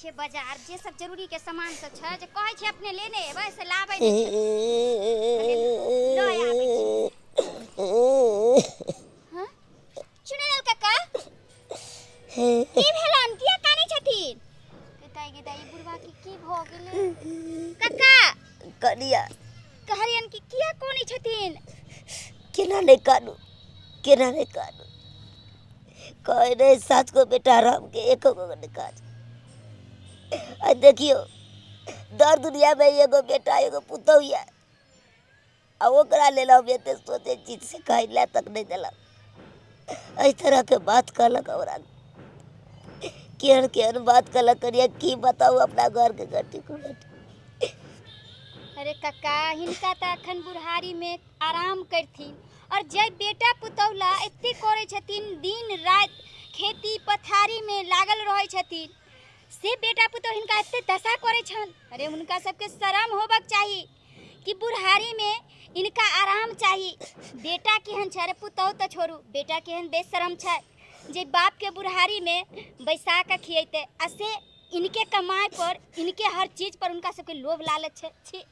छियै बाजार जे सब जरूरी के सामान सब छै जे कहै छै अपने लेने एबै से लाबै नहि छै लऽ आबै छी हँ चुनेलाल काका की भेलन किया कानै छथिन गेदाइ गेदाइ ई बुढ़वा के की भऽ गेलै काका कनिया कहलियन कि किया कानै छथिन केना नहि कानू केना नहि कानू कहै नहि सात गो बेटा राम के एको गो नहि काज आ देखियौ दर दुनियामे एगो बेटा एगो पुतहु यऽ आ ओकरा लेल हम एते सोचै छी से खाइ लए तक नहि देलक एहि तरहके बात कहलक हमरा केहन केहन बात कहलक कनिया की बताउ अपना घरके घटी कुघटी अरे कक्का हिनका तऽ अखन बुढ़ारीमे आराम करथिन और जे बेटा पुतहु ला एते करै छथिन दिन राति खेती पथारीमे लागल रहै छथिन से बेटा पुतहु हिनका एते दशा करै छनि अरे हुनका सबके शरम होबक चाही कि बुढ़ारीमे इनका आराम चाही बेटा केहन छै अरे पुतहु तऽ छोड़ू बेटा केहन बेशरम छै जे बापके बुढ़ारीमे बैसा कऽ खियेतै आ से इनके कमाइ पर इनके हर चीज पर हुनका सबके लोभ लालच छै छी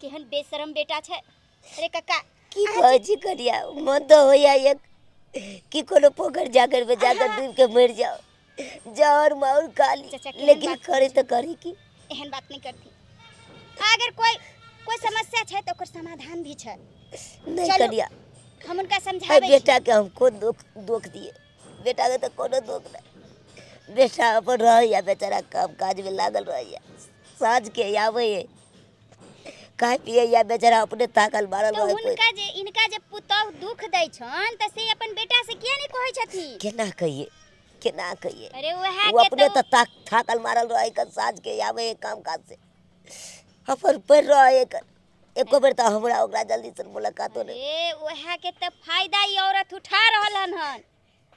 केहन बेशरम बेटा छै अरे कक्का की कहै छी कनिया मन तऽ होइया एक कि कोनो पोखरि जाकर में जाकर डूब के मरि जाओ जहर माउर खा ली चाचा, केहन लेकिन बात करी तऽ करी की एहन बात नहीं करती अगर कोई कोई समस्या छै तऽ ओकर समाधान भी छै नहीं चलू, कनिया हम हुनका एहि समझाबै छी बेटा के हम कोन दुख दुख दिए बेटा के तऽ कोनो दुख नहि बेटा अपन रहैया बेचारा काम काज में लागल रहैया साँझ के आबैया खाय पियैया बेचारा अपने थाकल मारल तऽ रहै कोइ हुनका जे इनका जे पुतहु दुख दै छनि तऽ से अपन बेटा से किया नहि कहै छथिन केना कहिए केना कहिए अरे वएह ओ के अपने तऽ तऽ ताक थाकल मारल रहै कन साँझ के आबै है काम काज से अपन पढ़ि रहै कन एको बेर तऽ हमरा ओकरा जल्दी से मुलाकातो नहि अरे वएह के तऽ फायदा ई औरत उठा रहल हन हन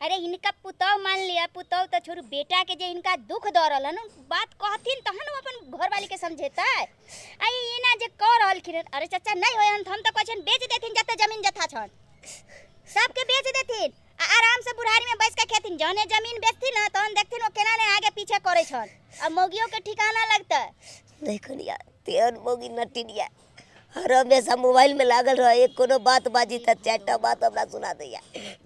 अरे इनका पुतहु मान लिया पुतहु तऽ छोड़ू बेटा के जे इनका दुख दऽ रहल हन बात कहथिन तहन ओ अपन घरवाली के समझेतै आ ई एना जे कऽ रहलखिन हन अरे चाचा नहि होइ हन तऽ हम तऽ कहै छियनि बेच देथिन जते जमीन जथा छनि सबके बेच देथिन आ आराम से बुढ़ारी में बैस के खेथिन जहने जमीन बेचथिन ना तहन देखथिन ओ केना ने आगे पीछे करै छन आ मौगियो के ठिकाना लगतै नहि कनिया तेहन मौगी नटिनिया हर हमेशा मोबाइल में लागल रहे कोनो बात बाजी तऽ चारिटा बात हमरा सुना दैया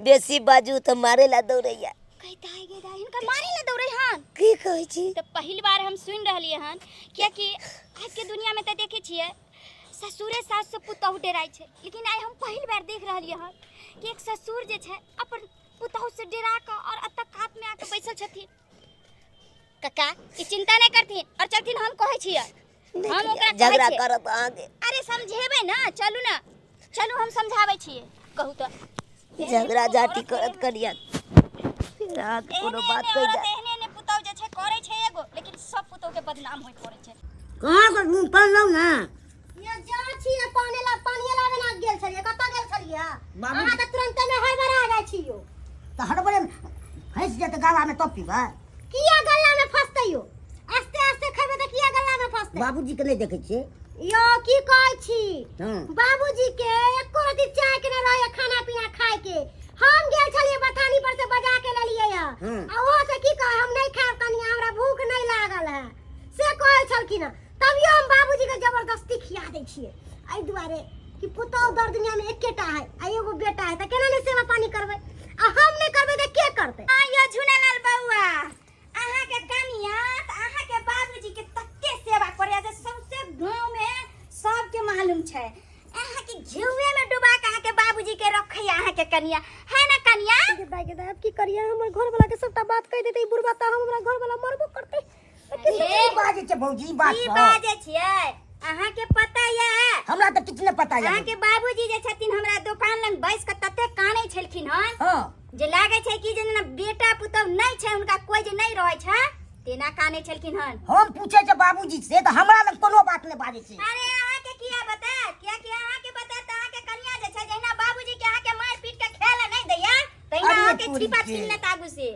बेसी बाजू तऽ मारे ला दौड़ैया कहता है गे दाई हिनका मारे ला दौड़ै हन की कहै छी तऽ पहिल बार हम सुनि रहलियै हन कियाकि आजके दुनियामे तऽ देखै छियै ससुरे सास से पुतहु डराइ छै लेकिन आइ हम पहिल बार देख रहलियै हन कि एक ससुर जे छै अपन पुतहु से डरा कऽ और एतऽ कातमे आके बैसल छथिन कक्का ई चिंता नहि करथिन और चलथिन हम कहै छियै नहि हम ओकरा कहै झगड़ा छियै। करत अहाँके अरे समझेबै ने चलू ने चलू हम समझाबै छियै कहू तऽ झगड़ा झाटी करत कनिया फिर अहाँके कोनो एहने बात एहने कहि औरत जाय एहने एहने पुतहु जे छै करै छै एगो लेकिन सब पुतहु के बदनाम होय पड़ै छै कहाँ से मुँह पड़लौ ना ये जा छियै पानी ला पानी लाबे ना गेल छलियै कतऽ गेल छलियै बाबू- अहाँ तऽ तुरंते में हड़बड़ा जाइ छी यौ तऽ हड़बड़े में फँसि जेतै गला में तब पीबै किया गला में फंसतै यौ आस्ते आस्ते खेबै तऽ किया गला में फंसतै बाबूजी के नहि देखै छियै यौ की कहै छी हँ। बाबूजी के एको रति चाय के नहि रहै खाना पीना खाय के हम गेल छलियै बथानी पर से बजा के लेलियै हँ हँ। आ ओहो से की कहै हम नहि खायब कनिया हमरा भूख नहि लागल है से कहै छलखिन हँ तभियो हम बाबूजी के जबरदस्ती खिया दै छियै एहि दुआरे कि पुतहु दर दुनिया में एकेटा है आ एगो बेटा है तऽ केना नहि सेवा पानी करबै आ हम नहि करबै तऽ के करतै आयो झुनालाल बौआ अहाँके कनिया तऽ अहाँके बाबूजी के तते सेवा करैया जे सौंसे गाँव में सबके मालूम छै अहाँके घिउए में डुबा के अहाँके बाबूजी के रखैया अहाँके कनिया है ना कनिया गे दाइ गे दाइ आब की करियै हमर घरवला के सबटा बात कहि देतै ई बुढ़बा तऽ हमरा घरवला मरबो करतै की बाजै छै भौजी ई बात की सब? बाजै छियै अहाँके पता ये हमरा तऽ किछु नहि पता यऽ अहाँके बाबूजी जे छथिन हमरा दोकान लग बैस कऽ तते कानै छलखिन हन हँ जे लागै छै कि जे जेना बेटा पुतहु नहि छै हुनका कोइ जे नहि रहै छै तेना कानै छलखिन हन हम पूछै छै बाबूजी से तऽ हमरा लग कोनो बात नहि बाजै छै अरे अहाँके किया बतायत कियाकि अहाँके बतायत तऽ अहाँके कनिया जे छै जहिना बाबूजी के अहाँके मारि पीट के खाय लए नहि दैया तहिना अरे अहाँके तोरी छिपा के। छीन लेत आगू से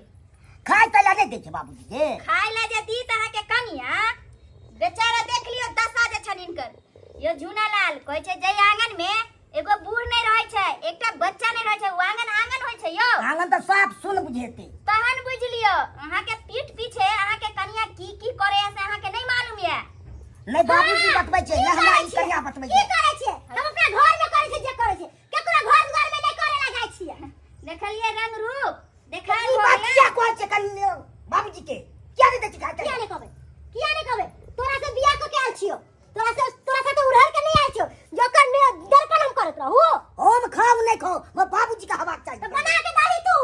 खाय ताय लए नहि दै छै बाबूजी के खाय लए जे दी तऽ अहाँके कनिया बेचारा देख लियौ दशा जे छनि हिनकर यो झूनालाल कहै छै जै आंगन में एगो बूढ़ नहि रहै छै एकटा बच्चा नहि रहै छै ओ आंगन आंगन होइ छै यौ आंगन तऽ साफ सुन बुझेतै तहन बुझि लियौ अहाँके पीठ पीछे अहाँके कनिया की की करैया से नहि बाबूजी बतबै छै, नहि हमरा ई कनिया बतबै की छै। करै छियै? हम अपना घर में करै छियै जे करै छियै, केकरो घर दुआर में नहि करे ला जाइ छियै। देखलियै रंग रूप देखा ई बात किया कहै छै कनि बाबूजी के? किया नहि दै छै खाय? किया नहि कहबै? किया नहि कहबै? तोरा से बियाह कऽ के आयल छियौ, तोरा से तऽ उड़हर के नहि आयल छियौ जकर ने दर्पण हम करैत रहू। हम खाउ नहि खाउ, हमर बाबूजी के हवा चाही। तऽ बना के दही तू,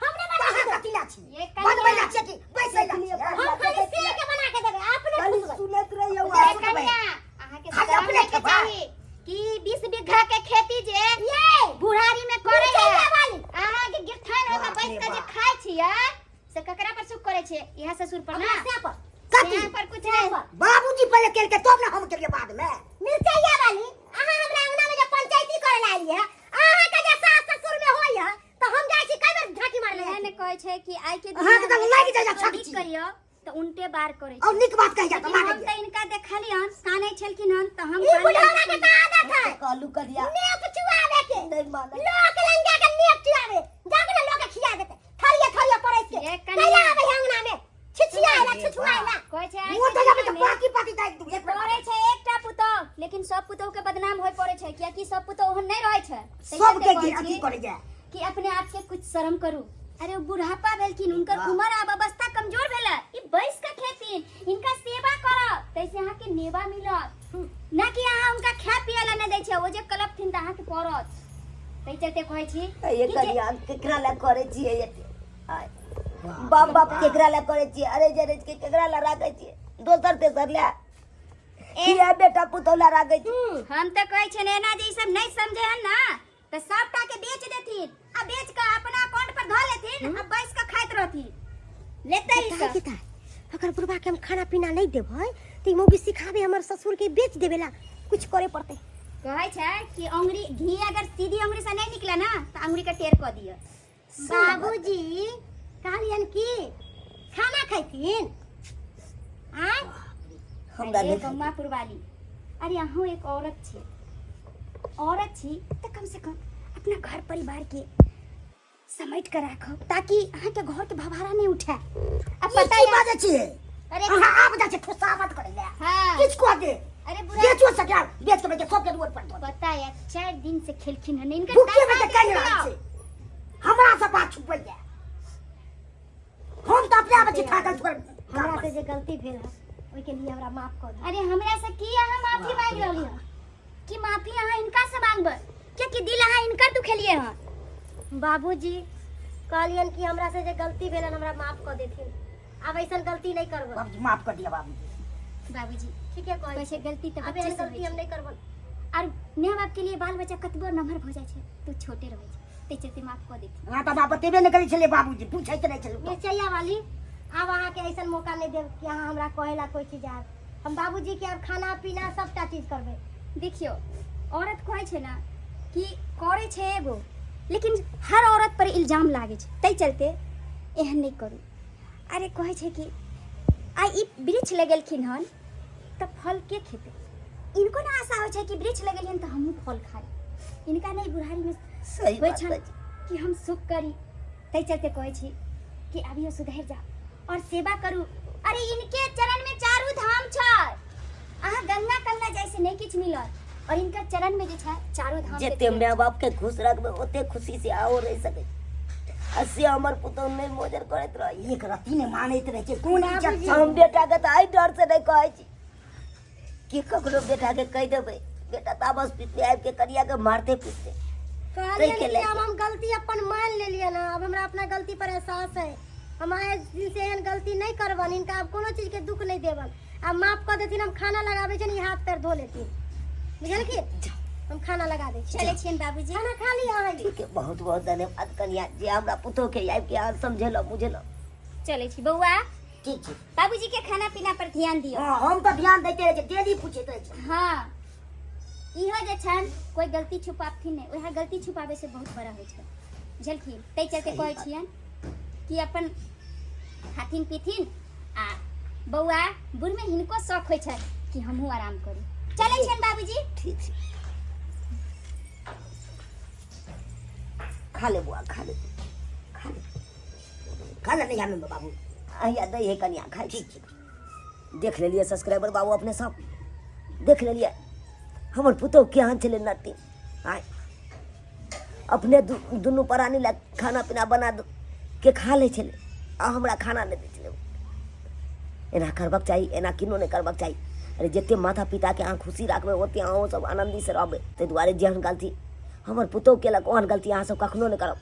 हम नहि बना कहाँ के कथी ला छी? ये कनिया। बनबै ला छियै कि बैसै ला छियै? हम खाली सेक के बना के देबै, अपने खाली खुशबै। सुनैत रहियौ। ये अहाँ। कनिया, अहाँके खाली शरम अपने होइके खेबै। चाही कि 20 बीघा के खेती जे ये बुढ़ारी में करे है, मिरचैया वाली। अहाँके गिरथान होके बाप बैस रे के जे बाप। खाय छियै से ककरा पर सुख करे छियै? इएह ससुर पर ना? अपना से पर। कथी? सेहा पर कुछ नहीं। बाबूजी पहिले केलकै तब ने हम केलियै बाद में। मिरचैया वाली, अहाँ हमरा अंगना में जे पंचायती करे ला आइए, अहाँ के जे सास ससुर में होइए तऽ हम जाइ छी कई बेर झांकी मारले। इएह ने कहै छै कि आइ के अहाँके तऽ लागि जाइए दुनियामे छकची। नीक करियौ तऽ उल्टे बार करै और छै। नीक बात कहि जात लेकिन हम मानै। तऽ हिनका देखलियन कानै छलखिन हन तऽ हम ई कहलियनि बुढ़ाना के तऽ आदत है कहलू कनिया, नेप चुआवे के। नहि मानत। लोक लंगा के नेप चुआवे जाके ने लोक के खिया देते थरिये थरिये परस के। ये कनिया। कैला आबै है अंगना में छिछियाइला छुछुआइला? कहै छै आइ मुँह के तऽ जाबे तऽ दुनियामे बाकी पाती दाइ दू एक करै छै एकटा पुतोह, लेकिन सब पुतोह के बदनाम होय पड़ै छै, कियाकि सब पुतोह ओहन नहि रहै छै। ताहि सबके चलते कहै अथी छी करै जाय कि अपने आप के कुछ शर्म करू। अरे ओ बुढ़ापा भेलखिन, हुनकर उम्र आब अवस्था कमजोर भेलै, ई बैस के खेथिन, हिनका सेवा करब तैसे अहाँके नेवा मिलत ना कि अहाँ हुनका खाय पिए ला नहि दै छियै, ओ जे कलपथिन तऽ अहाँके पड़त। ताहि चलते कहै छी ये कि जे कनिया, केकरा लए करै छियै एते? आय, बाप बाप केकरा लए करै छियै? अरे जरे के केकरा लए राखै छियै? दोसर तेसर लए किया, बेटा पुतौह लए राखै छियै? हम तऽ कहै छियनि एना जे ई सब नहि समझे हन ना तऽ सबटा के बेच देथिन आ बेच के अपना अकाउंट पर धऽ लेथिन आ बैस के खाइत रहथिन लेतै ई सब। की अगर बुढ़बा के हम खाना पीना नहीं देबै तऽ ई मौगी सिखाबे हमर ससुर के बेच देबेला, कुछ करे पड़तै। कहै छै कि अंगुरी घी अगर सीधी अंगुरी से नहीं निकले ना तऽ अंगुरी के टेढ़ कऽ दिअ। बाबूजी कहलियन कि खाना खैथिन आय? हमरा अरे नहि। गम्मा पुरवाली, अरे अहूँ एक औरत छी, औरत छी तऽ कम से कम अपना घर परिवार के समेट के राखब ताकि अहाँके घर के भभारा नहीं उठे। अब पता पता की है बाजै छियै? अरे अहाँ आब जाइ छै ठुसावत करै लए। हाँ। किछु कऽ दे। अरे बुढ़ा, बेचो सकै, बेच के बेच सबके रोड पर दऽ दे। पता है 4 दिन से खेलखिन हन इनकर भूखे में दशा के कहि देखियौ। रहल छै, हमरा से बात छुपैया। हम तऽ अपने आबै छी थाकल थोड़। हमरा से जे गलती भेल है ओहिके लिए हमरा माफ कऽ दिअ। अरे हमरा से की अहाँ माफी मांगि रहली हन? कि माफी अहाँ इनका से मांगबै? कियाकि दिल अहाँ इनकर दुखेलिए हन। बाबूजी कहलियन कि हमरा से जे गलती भेल हमरा माफ कऽ देथिन, आब ऐसन गलती नहीं करबै। बाबूजी माफ कर दिया बाबूजी। बाबूजी ठीके कहै कहै छै गलती तऽ आब बच्चे एहन से गलती होइ हम छै। नहीं करबै। और माय बाप के लिए बाल बच्चा कतबो नमहर भऽ जाइ छै तऽ छोटे रहै छै, ताहि चलते माफ कऽ देथिन। अहाँ तऽ बाप बतेबे नहि करै छलियै बाबूजी, पूछैत रहै छलै। मिरचैया वाली, आब अहाँके ऐसन मौका नहीं देब कि अहाँ हमरा कहे ला कोई चीज आयब। हम बाबूजी के आब खाना पीना सबटा चीज करबै। देखियौ औरत कहै छै ने कि करै छै एगो, लेकिन हर औरत पर इल्जाम लागै छै, ताहि चलते एहन नहि करू। अरे कहै छै कि आइ ई वृक्ष लगेलखिन हन तऽ फल के खेतै? इनको ने आशा होइ छै कि वृक्ष लगेलियन तऽ हमहूँ फल खाइ। इनका नहि बुढ़ारीमे सही होइ बात छनि अछि। कि हम सुख करी। ताहि चलते कहै छी कि अभियो सुधरि जाउ और सेवा करू। अरे इनके चरण में चारू धाम छै, अहाँ गंगा कमला जाइ से नहि किछु मिलत, और इनकर चरण में जे छै चारू धाम के जते माय बाप के खुश रखबै ओते खुशी से आओ रहि सकै छै, आ से हमर पुतोह नहि मोजर करैत रहै। एक रत्ती नहि मानैत रहै छै, कोन इज्जत छै? हम बेटा के तऽ एहि डर से नहि कहै छी कि ककरो बेटा के कहि देबै, बेटा तामस पीते आबि के कनिया के मारते पीटते। कहलियन ताहिके कि लए आब हम गलती अपन मान लेलियन हँ, अब हमरा अपना गलती पर एहसास है, हम आइ दिन से एहन गलती नहीं करबन, इनका आब कोनो चीज के दुख नहीं देबन, आब माफ कऽ देथिन। हम खाना लगाबै छियनि, ई हाथ पैर धो लेथिन, बुझलखिन? हम खाना लगा दै छी। चलै छियनि बाबूजी। खाना खा लिअ अहाँ। ठीक है, बहुत बहुत धन्यवाद कनिया जे हमरा पुतोह के आबि के अहाँ समझेलहुँ बुझेलहुँ। चलै छी बौआ। ठीक छै। बाबूजी के खाना पीना पर ध्यान दियौ। हाँ, हम तऽ ध्यान दैते रहै छियै, डेली पूछैत रहै छियै। हाँ, इहो जे छनि कोई गलती छुपाबथिन नहि, वएह गलती छुपाबै से बहुत बड़ा होइ छै, बुझलखिन? ताहि चलते कहै छियनि कि अपन खाथिन पीथिन आ बौआ बूढ़मे हिनको शौक होइ छनि कि हमहूँ आराम करू। चलै छियनि बाबूजी। ठीक छै, खा ले बौआ, खा ले, खा ले। खा ले नहीं हमें बाबू अहिया दै है कनिया, खाइ। ठीक छै। देख लेलियै सब्सक्राइबर बाबू अपने सब। देख लेलियै हमर पुतोहु केहन छलै नटी आँय अपने दुनू प्राणी लए खाना पीना बना के खा लै छलै आ हमरा खाना नहि दै छलै एना करबाक चाही एना किनो नहि करबाक चाही अरे जते माता पिताके अहाँ खुशी राखबै ओते अहूँ सब आनन्दीसँ रहबै ताहि दुआरे जेहन गलती हमर पुतोहु केलक ओहन गलती अहाँ सब कखनो नहि करब।